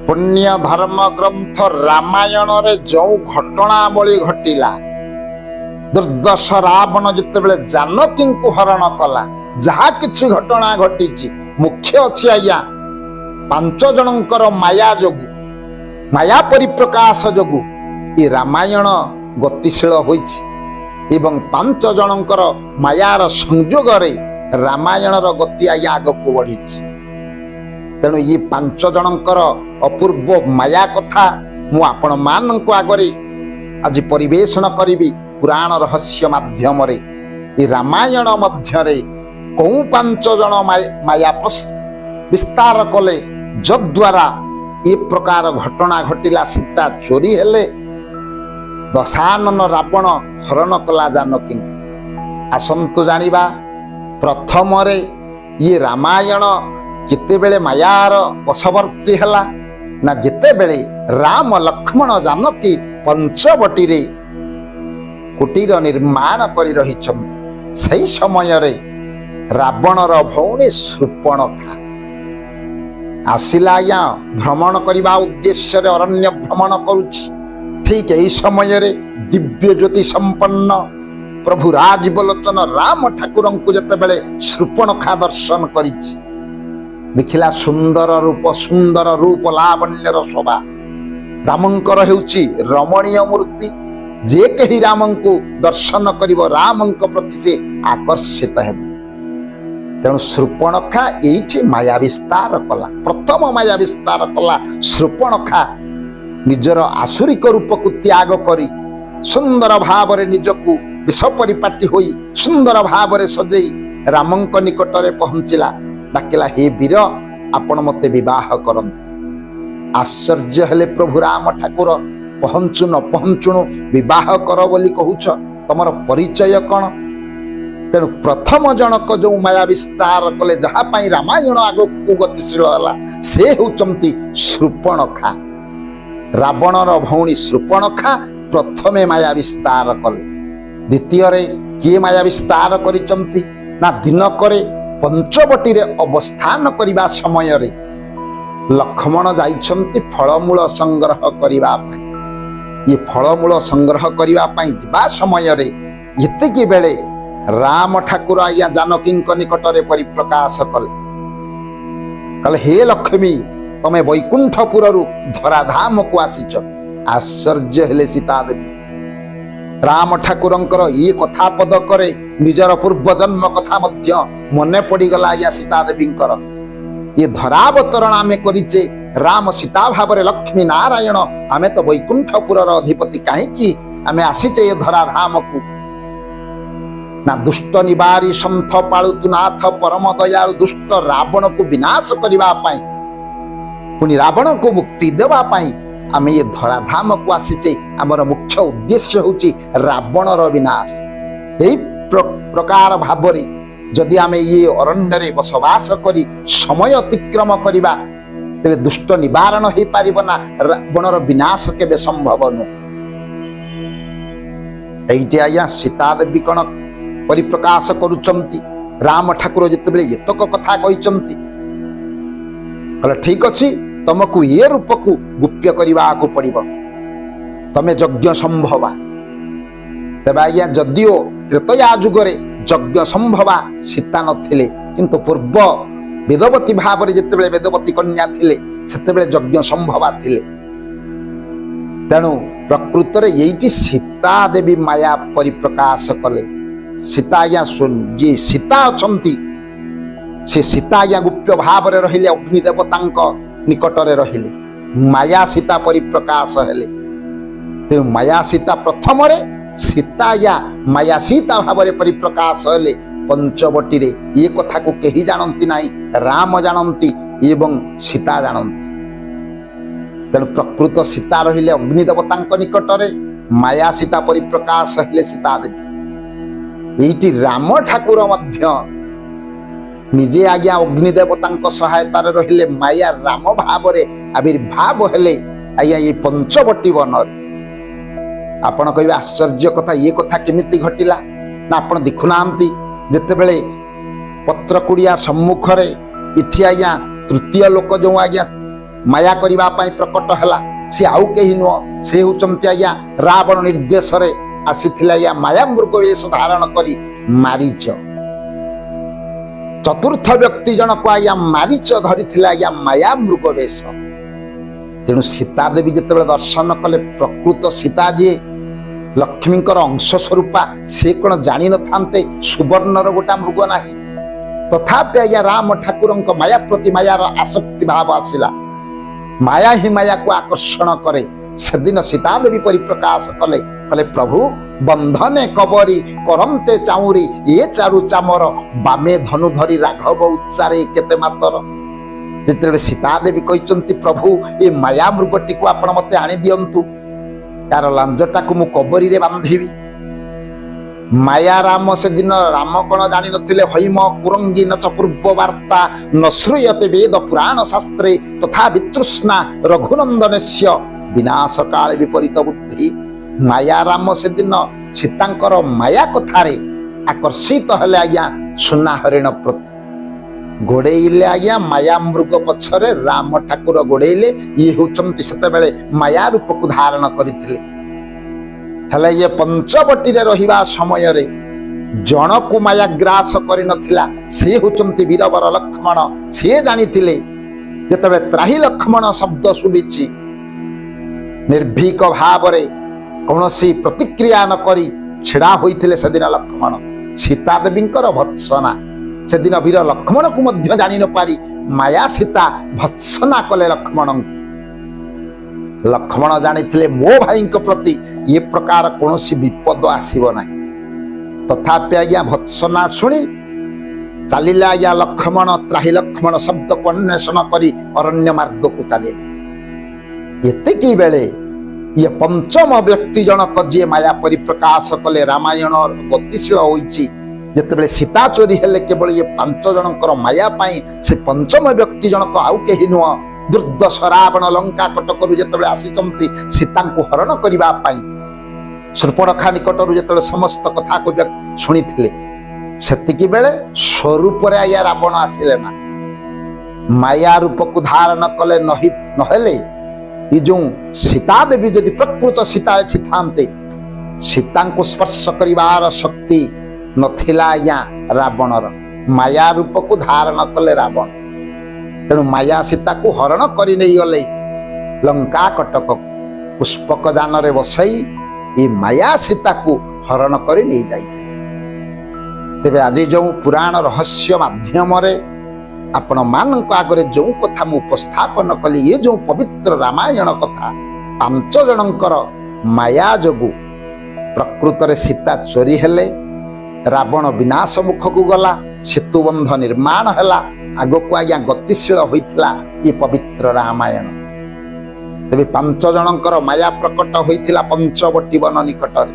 ପୁଣ୍ୟ ଧର୍ମ ଗ୍ରନ୍ଥ ରାମାୟଣରେ ଯେଉଁ ଘଟଣାବଳୀ ଘଟିଲା, ଦୁର୍ଦ୍ଦଶ ରାବଣ ଯେତେବେଳେ ଜାନକୀଙ୍କୁ ହରଣ କଲା, ଯାହା କିଛି ଘଟଣା ଘଟିଛି, ମୁଖ୍ୟ ଅଛି ଆଜ୍ଞା 5 ଜଣଙ୍କର ମାୟା ଯୋଗୁ, ମାୟା ପରିପ୍ରକାଶ ଯୋଗୁ ଏ ରାମାୟଣ ଗତିଶୀଳ ହୋଇଛି ଏବଂ 5 ଜଣଙ୍କର ମାୟାର ସଂଯୋଗରେ ରାମାୟଣର ଗତି ଆଜ୍ଞା ଆଗକୁ ବଢ଼ିଛି। ତେଣୁ ଇଏ 5 ଜଣଙ୍କର ଅପୂର୍ବ ମାୟା କଥା ମୁଁ ଆପଣମାନଙ୍କ ଆଗରେ ଆଜି ପରିବେଷଣ କରିବି ପୁରାଣ ରହସ୍ୟ ମାଧ୍ୟମରେ। ଏ ରାମାୟଣ ମଧ୍ୟରେ କେଉଁ 5 ଜଣ ମାୟା ବିସ୍ତାର କଲେ, ଯଦ୍ୱାରା ଏ ପ୍ରକାର ଘଟଣା ଘଟିଲା? ସୀତା ଚୋରି ହେଲେ, ଦଶାନନ ରାବଣ ହରଣ କଲା ଜାନକୀଙ୍କୁ। ଆସନ୍ତୁ ଜାଣିବା, ପ୍ରଥମରେ ଇଏ ରାମାୟଣ କେତେବେଳେ ମାୟାର ବଶବର୍ତ୍ତୀ ହେଲା ନା, ଯେତେବେଳେ ରାମ ଲକ୍ଷ୍ମଣ ଜାନକୀ ପଞ୍ଚବଟୀରେ କୁଟୀର ନିର୍ମାଣ କରି ରହିଛନ୍ତି, ସେହି ସମୟରେ ରାବଣର ଭଉଣୀ ଶୂର୍ପଣଖା ଆସିଲା ଆଜ୍ଞା ଭ୍ରମଣ କରିବା ଉଦ୍ଦେଶ୍ୟରେ, ଅରଣ୍ୟ ଭ୍ରମଣ କରୁଛି। ଠିକ ଏହି ସମୟରେ ଦିବ୍ୟ ଜ୍ୟୋତି ସମ୍ପନ୍ନ ପ୍ରଭୁ ରାଜୀବଲୋଚନ ରାମ ଠାକୁରଙ୍କୁ ଯେତେବେଳେ ଶୂର୍ପଣଖା ଦର୍ଶନ କରିଛି, ଦେଖିଲା ସୁନ୍ଦର ରୂପ, ସୁନ୍ଦର ରୂପ ଲାବଣ୍ୟର ଶୋଭା। ରାମଙ୍କର ହେଉଛି ରମଣୀୟ ମୂର୍ତ୍ତି। ଯେ କେହି ରାମଙ୍କୁ ଦର୍ଶନ କରିବ, ରାମଙ୍କ ପ୍ରତି ସେ ଆକର୍ଷିତ ହେବ। ତେଣୁ ଶୂର୍ପଣଖା ଏଇଠି ମାୟା ବିସ୍ତାର କଲା। ପ୍ରଥମ ମାୟା ବିସ୍ତାର କଲା ଶୂର୍ପଣଖା। ନିଜର ଆସୁରିକ ରୂପକୁ ତ୍ୟାଗ କରି ସୁନ୍ଦର ଭାବରେ ନିଜକୁ ବେଶ ପରିପାଟି ହୋଇ ସୁନ୍ଦର ଭାବରେ ସଜେଇ ରାମଙ୍କ ନିକଟରେ ପହଞ୍ଚିଲା। ଡାକିଲା, "ହେ ବୀର, ଆପଣ ମୋତେ ବିବାହ କରନ୍ତୁ।" ଆଶ୍ଚର୍ଯ୍ୟ ହେଲେ ପ୍ରଭୁ ରାମ ଠାକୁର। ପହଞ୍ଚୁ ନ ପହଞ୍ଚୁଣୁ ବିବାହ କର ବୋଲି କହୁଛ, ତମର ପରିଚୟ କ'ଣ? ତେଣୁ ପ୍ରଥମ ଜଣକ ଯୋଉ ମାୟା ବିସ୍ତାର କଲେ, ଯାହା ପାଇଁ ରାମାୟଣ ଆଗକୁ ଗତିଶୀଳ ହେଲା, ସେ ହେଉଛନ୍ତି ଶୂର୍ପଣଖା। ରାବଣର ଭଉଣୀ ଶୂର୍ପଣଖା ପ୍ରଥମେ ମାୟା ବିସ୍ତାର କଲେ। ଦ୍ୱିତୀୟରେ କିଏ ମାୟା ବିସ୍ତାର କରିଛନ୍ତି ନା, ଦିନକରେ ପଞ୍ଚବଟୀରେ ଅବସ୍ଥାନ କରିବା ସମୟରେ ଲକ୍ଷ୍ମଣ ଯାଇଛନ୍ତି ଫଳମୂଳ ସଂଗ୍ରହ କରିବା ପାଇଁ। ଇଏ ଫଳମୂଳ ସଂଗ୍ରହ କରିବା ପାଇଁ ଯିବା ସମୟରେ ଏତିକି ବେଳେ ରାମ ଠାକୁର ଆଜ୍ଞା ଜାନକୀଙ୍କ ନିକଟରେ ପରିପ୍ରକାଶ କଲେ। କହିଲେ, "ହେ ଲକ୍ଷ୍ମୀ, ତମେ ବୈକୁଣ୍ଠପୁରରୁ ଧରାଧାମକୁ ଆସିଛ।" ଆଶ୍ଚର୍ଯ୍ୟ ହେଲେ ସୀତା ଦେବୀ। ରାମ ଠାକୁରଙ୍କର ଇଏ କଥା ପଦକରେ ନିଜର ପୂର୍ବଜନ୍ମ କଥା ମଧ୍ୟ ମନେ ପଡ଼ିଗଲା ଆଜ୍ଞା ସୀତା ଦେବୀଙ୍କର। ଇଏ ଧରାବତରଣ ଆମେ କରିଛେ ରାମ ସୀତା ଭାବରେ, ଲକ୍ଷ୍ମୀ ନାରାୟଣ, ଆମେ ତ ବୈକୁଣ୍ଠପୁରର ଅଧିପତି, କାହିଁକି ଆମେ ଆସିଛେ ଏ ଧରାଧାମକୁ ନା, ଦୁଷ୍ଟ ନିବାରୀ ସନ୍ଥ ପାଳୁତୁ ନାଥ ପରମ ଦୟାଳୁ ଦୁଷ୍ଟ ରାବଣକୁ ବିନାଶ କରିବା ପାଇଁ, ପୁଣି ରାବଣକୁ ମୁକ୍ତି ଦେବା ପାଇଁ ଆମେ ଏ ଧରାଧାମକୁ ଆସିଛେ। ଆମର ମୁଖ୍ୟ ଉଦ୍ଦେଶ୍ୟ ହେଉଛି ରାବଣର ବିନାଶ। ଏହି ପ୍ରକାର ଭାବରେ ଯଦି ଆମେ ଇଏ ଅରଣ୍ୟରେ ବସବାସ କରି ସମୟ ଅତିକ୍ରମ କରିବା, ତେବେ ଦୁଷ୍ଟ ନିବାରଣ ହେଇପାରିବ ନା ରାବଣର ବିନାଶ କେବେ ସମ୍ଭବ ନୁହଁ। ଏଇଠି ଆଜ୍ଞା ସୀତା ଦେବୀ କଣ ପରିପ୍ରକାଶ କରୁଛନ୍ତି? ରାମ ଠାକୁର ଯେତେବେଳେ ଏତକ କଥା କହିଛନ୍ତି, କହିଲେ, "ଠିକ ଅଛି, ତମକୁ ଏ ରୂପକୁ ଗୁପ୍ୟ କରିବାକୁ ପଡିବ, ତମେ ଯଜ୍ଞ ସମ୍ଭବା।" ତେବେ ଆଜ୍ଞା, ଯଦିଓ ତ୍ରେତୟା ଯୁଗରେ ଯଜ୍ଞ ସମ୍ଭବା ସୀତା ନଥିଲେ, କିନ୍ତୁ ପୂର୍ବ ବେଦବତୀ ଭାବରେ ଯେତେବେଳେ ବେଦବତୀ କନ୍ୟା ଥିଲେ, ସେତେବେଳେ ଯଜ୍ଞ ସମ୍ଭବା ଥିଲେ। ତେଣୁ ପ୍ରକୃତରେ ଏଇଠି ସୀତା ଦେବୀ ମାୟା ପରିପ୍ରକାଶ କଲେ। ସୀତା ଆଜ୍ଞା, ଯିଏ ସୀତା ଅଛନ୍ତି, ସେ ସୀତା ଆଜ୍ଞା ଗୁପ୍ୟ ଭାବରେ ରହିଲେ, ଅଗ୍ନି ଦେବତାଙ୍କ ନିକଟରେ ରହିଲେ, ମାୟା ସୀତା ପରିପ୍ରକାଶ ହେଲେ। ତେଣୁ ମାୟା ସୀତା ପ୍ରଥମରେ ସୀତା ଆଜ୍ଞା ମାୟା ସୀତା ଭାବରେ ପରିପ୍ରକାଶ ହେଲେ ପଞ୍ଚବଟୀରେ। ଏ କଥାକୁ କେହି ଜାଣନ୍ତି ନାହିଁ, ରାମ ଜାଣନ୍ତି ଏବଂ ସୀତା ଜାଣନ୍ତି। ତେଣୁ ପ୍ରକୃତ ସୀତା ରହିଲେ ଅଗ୍ନି ଦେବତାଙ୍କ ନିକଟରେ, ମାୟା ସୀତା ପରିପ୍ରକାଶ ହେଲେ ସୀତା ଦେବୀ। ଏଇଠି ରାମ ଠାକୁର ମଧ୍ୟ ନିଜେ ଆଜ୍ଞା ଅଗ୍ନି ଦେବତାଙ୍କ ସହାୟତାରେ ରହିଲେ, ମାୟା ରାମ ଭାବରେ ଆବିର୍ଭାବ ହେଲେ ଆଜ୍ଞା ଏଇ ପଞ୍ଚବଟୀ ବନରେ। ଆପଣ କହିବେ, ଆଶ୍ଚର୍ଯ୍ୟ କଥା, ଇଏ କଥା କେମିତି ଘଟିଲା ନା, ଆପଣ ଦେଖୁନାହାନ୍ତି, ଯେତେବେଳେ ପତ୍ରକୁଡ଼ିଆ ସମ୍ମୁଖରେ ଏଠି ଆଜ୍ଞା ତୃତୀୟ ଲୋକ ଯେଉଁ ଆଜ୍ଞା ମାୟା କରିବା ପାଇଁ ପ୍ରକଟ ହେଲା, ସେ ଆଉ କେହି ନୁହଁ, ସେ ହେଉଛନ୍ତି ଆଜ୍ଞା ରାବଣ ନିର୍ଦ୍ଦେଶରେ ଆସିଥିଲେ ଆଜ୍ଞା ମାୟା ମୃଗ ବେଶ ଧାରଣ କରି ମାରିଚ। ଚତୁର୍ଥ ବ୍ୟକ୍ତି ଜଣକୁ ଆଜ୍ଞା ମାରିଚ ଧରିଥିଲେ ଆଜ୍ଞା ମାୟା ମୃଗ ବେଶ। ତେଣୁ ସୀତା ଦେବୀ ଯେତେବେଳେ ଦର୍ଶନ କଲେ, ପ୍ରକୃତ ସୀତା ଯିଏ ଲକ୍ଷ୍ମୀଙ୍କର ଅଂଶ ସ୍ୱରୂପା, ସେ କ'ଣ ଜାଣିନଥାନ୍ତେ ସୁବର୍ଣ୍ଣର ଗୋଟା ମୃଗ ନାହିଁ? ତଥାପି ଆଜ୍ଞା ରାମ ଠାକୁରଙ୍କ ମାୟା ପ୍ରତି ମାୟାର ଆସକ୍ତି ଭାବ ଆସିଲା। ମାୟା ହିଁ ମାୟାକୁ ଆକର୍ଷଣ କରେ। ସେଦିନ ସୀତା ଦେବୀ ପରିପ୍ରକାଶ କଲେ, କଲେ ପ୍ରଭୁ ବନ୍ଧନେ କବରି କରନ୍ତେ ଚାଉଁରି ଏ ଚାରୁ ଚାମର, ବାମେ ଧନୁ ଧରି ରାଘବ ଉଚ୍ଚାରେ କେତେ ମାତର। ଯେତେବେଳେ ସୀତା ଦେବୀ କହିଛନ୍ତି, ପ୍ରଭୁ ଏ ମାୟା ମୃଗଟିକୁ ଆପଣ ମତେ ଆଣି ଦିଅନ୍ତୁ, ତାର ଲାଞ୍ଜଟାକୁ ମୁଁ କବରୀରେ ବାନ୍ଧିବି। ମାୟା ରାମ ସେଦିନ ରାମ କଣ ଜାଣିନଥିଲେ? ହୈମ କୁରଙ୍ଗୀ ନଚ ପୂର୍ବ ବାର୍ତ୍ତା ନ ଶ୍ରୂୟତେ ବେଦ ପୁରାଣ ଶାସ୍ତ୍ରେ ତଥା ବିତୃଷ୍ଣା ରଘୁନନ୍ଦନସ୍ୟ ବିନାଶ କାଳେ ବିପରୀତ ବୁଦ୍ଧି। ମାୟା ରାମ ସେଦିନ ସୀତାଙ୍କର ମାୟା କଥାରେ ଆକର୍ଷିତ ହେଲେ ଆଜ୍ଞା ସୁନା ହରିଣ ପ୍ରତି। ଗୋଡେଇଲେ ଆଜ୍ଞା ମାୟା ମୃଗ ପଛରେ ରାମ ଠାକୁର ଗୋଡେଇଲେ। ଇଏ ହେଉଛନ୍ତି ସେତେବେଳେ ମାୟା ରୂପକୁ ଧାରଣ କରିଥିଲେ। ହେଲେ ଇଏ ପଞ୍ଚବଟୀରେ ରହିବା ସମୟରେ ଜଣକୁ ମାୟା ଗ୍ରାସ କରିନଥିଲା, ସେ ହେଉଛନ୍ତି ବୀରବର ଲକ୍ଷ୍ମଣ। ସିଏ ଜାଣିଥିଲେ, ଯେତେବେଳେ ତ୍ରାହି ଲକ୍ଷ୍ମଣ ଶବ୍ଦ ଶୁଭିଛି, ନିର୍ଭୀକ ଭାବରେ କୌଣସି ପ୍ରତିକ୍ରିୟା ନ କରି ଛିଡ଼ା ହୋଇଥିଲେ ସେଦିନ ଲକ୍ଷ୍ମଣ। ସୀତା ଦେବୀଙ୍କର ଭତ୍ସନା ସେଦିନ ବୀର ଲକ୍ଷ୍ମଣକୁ ମଧ୍ୟ ଜାଣି ନ ପାରି ମାୟା ସୀତା ଭତ୍ସନା କଲେ ଲକ୍ଷ୍ମଣଙ୍କୁ। ଲକ୍ଷ୍ମଣ ଜାଣିଥିଲେ ମୋ ଭାଇଙ୍କ ପ୍ରତି ଏ ପ୍ରକାର କୌଣସି ବିପଦ ଆସିବ ନାହିଁ। ତଥାପି ଆଜ୍ଞା ଭତ୍ସନା ଶୁଣି ଚାଲିଲେ ଆଜ୍ଞା ଲକ୍ଷ୍ମଣ, ତ୍ରାହି ଲକ୍ଷ୍ମଣ ଶବ୍ଦକୁ ଅନ୍ୱେଷଣ କରି ଅରଣ୍ୟ ମାର୍ଗକୁ ଚାଲିଲେ। ଏତିକି ବେଳେ ଇଏ ପଞ୍ଚମ ବ୍ୟକ୍ତି ଜଣକ ଯିଏ ମାୟା ପରିପ୍ରକାଶ କଲେ, ରାମାୟଣ ଗତିଶୀଳ ହୋଇଛି। ଯେତେବେଳେ ସୀତା ଚୋରି ହେଲେ କେବଳ ଇଏ 5 ଜଣଙ୍କର ମାୟା ପାଇଁ, ସେ ପଞ୍ଚମ ବ୍ୟକ୍ତି ଜଣକ ଆଉ କେହି ନୁହଁ, ଦୁର୍ଦ୍ଧର୍ଷ ରାବଣ ଲଙ୍କା କଟକରୁ ଯେତେବେଳେ ଆସିଛନ୍ତି ସୀତାଙ୍କୁ ହରଣ କରିବା ପାଇଁ, ସୂର୍ପଣଖା ନିକଟରୁ ଯେତେବେଳେ ସମସ୍ତ କଥାକୁ ଶୁଣିଥିଲେ, ସେତିକି ବେଳେ ସ୍ୱରୂପରେ ଆଜ୍ଞା ରାବଣ ଆସିଲେ ନା, ମାୟା ରୂପକୁ ଧାରଣ କଲେ। ନହି ନହେଲେ ଏ ଯୋଉ ସୀତା ଦେବୀ ଯଦି ପ୍ରକୃତ ସୀତା ଏଠି ଥାନ୍ତେ, ସୀତାଙ୍କୁ ସ୍ପର୍ଶ କରିବାର ଶକ୍ତି ନଥିଲା ଆଜ୍ଞା ରାବଣର। ମାୟା ରୂପକୁ ଧାରଣ କଲେ ରାବଣ। ତେଣୁ ମାୟା ସୀତାକୁ ହରଣ କରି ନେଇଗଲେ ଲଙ୍କା କଟକ। ପୁଷ୍ପକ ଯାନରେ ବସାଇ ଏ ମାୟା ସୀତାକୁ ହରଣ କରି ନେଇଯାଇଥିଲେ। ତେବେ ଆଜି ଯେଉଁ ପୁରାଣ ରହସ୍ୟ ମାଧ୍ୟମରେ ଆପଣମାନଙ୍କ ଆଗରେ ଯେଉଁ କଥା ମୁଁ ଉପସ୍ଥାପନ କଲି, ଏ ଯେଉଁ ପବିତ୍ର ରାମାୟଣ କଥା, 5 ଜଣଙ୍କର ମାୟା ଯୋଗୁଁ ପ୍ରକୃତରେ ସୀତା ଚୋରି ହେଲେ, ରାବଣ ବିନାଶ ମୁଖକୁ ଗଲା, ସେତୁବନ୍ଧ ନିର୍ମାଣ ହେଲା, ଆଗକୁ ଆଜ୍ଞା ଗତିଶୀଳ ହୋଇଥିଲା ଏ ପବିତ୍ର ରାମାୟଣ। ତେବେ 5 ଜଣଙ୍କର ମାୟା ପ୍ରକଟ ହୋଇଥିଲା ପଞ୍ଚବଟୀ ବନ ନିକଟରେ।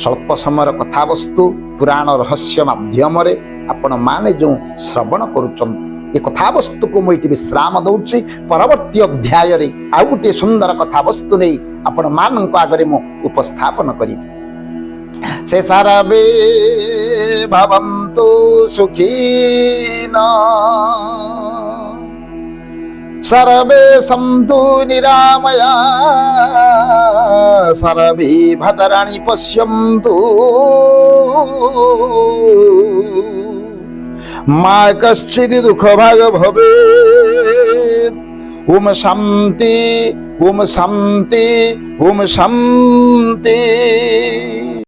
ସ୍ୱଳ୍ପ ସମୟର କଥାବସ୍ତୁ ପୁରାଣ ରହସ୍ୟ ମାଧ୍ୟମରେ ଆପଣମାନେ ଯେଉଁ ଶ୍ରବଣ କରୁଛନ୍ତି, ଏ କଥାବସ୍ତୁକୁ ମୁଁ ଏଇଠି ବିଶ୍ରାମ ଦଉଛି। ପରବର୍ତ୍ତୀ ଅଧ୍ୟାୟରେ ଆଉ ଗୋଟିଏ ସୁନ୍ଦର କଥାବସ୍ତୁ ନେଇ ଆପଣମାନଙ୍କ ଆଗରେ ମୁଁ ଉପସ୍ଥାପନ କରିବି। ସେ ସର୍ବେ ଭବନ୍ତୁ ସୁଖିନଃ, ସର୍ବେ ସନ୍ତୁ ନିରାମୟା, ସର୍ବେ ଭଦ୍ରାଣି ପଶ୍ୟନ୍ତୁ, ମା କଶ୍ଚିଦ୍ ଦୁଃଖ ଭାଗ ଭବେତ୍। ଓମ ଶାନ୍ତି, ଓମ ଶାନ୍ତି, ଓମ ଶାନ୍ତି।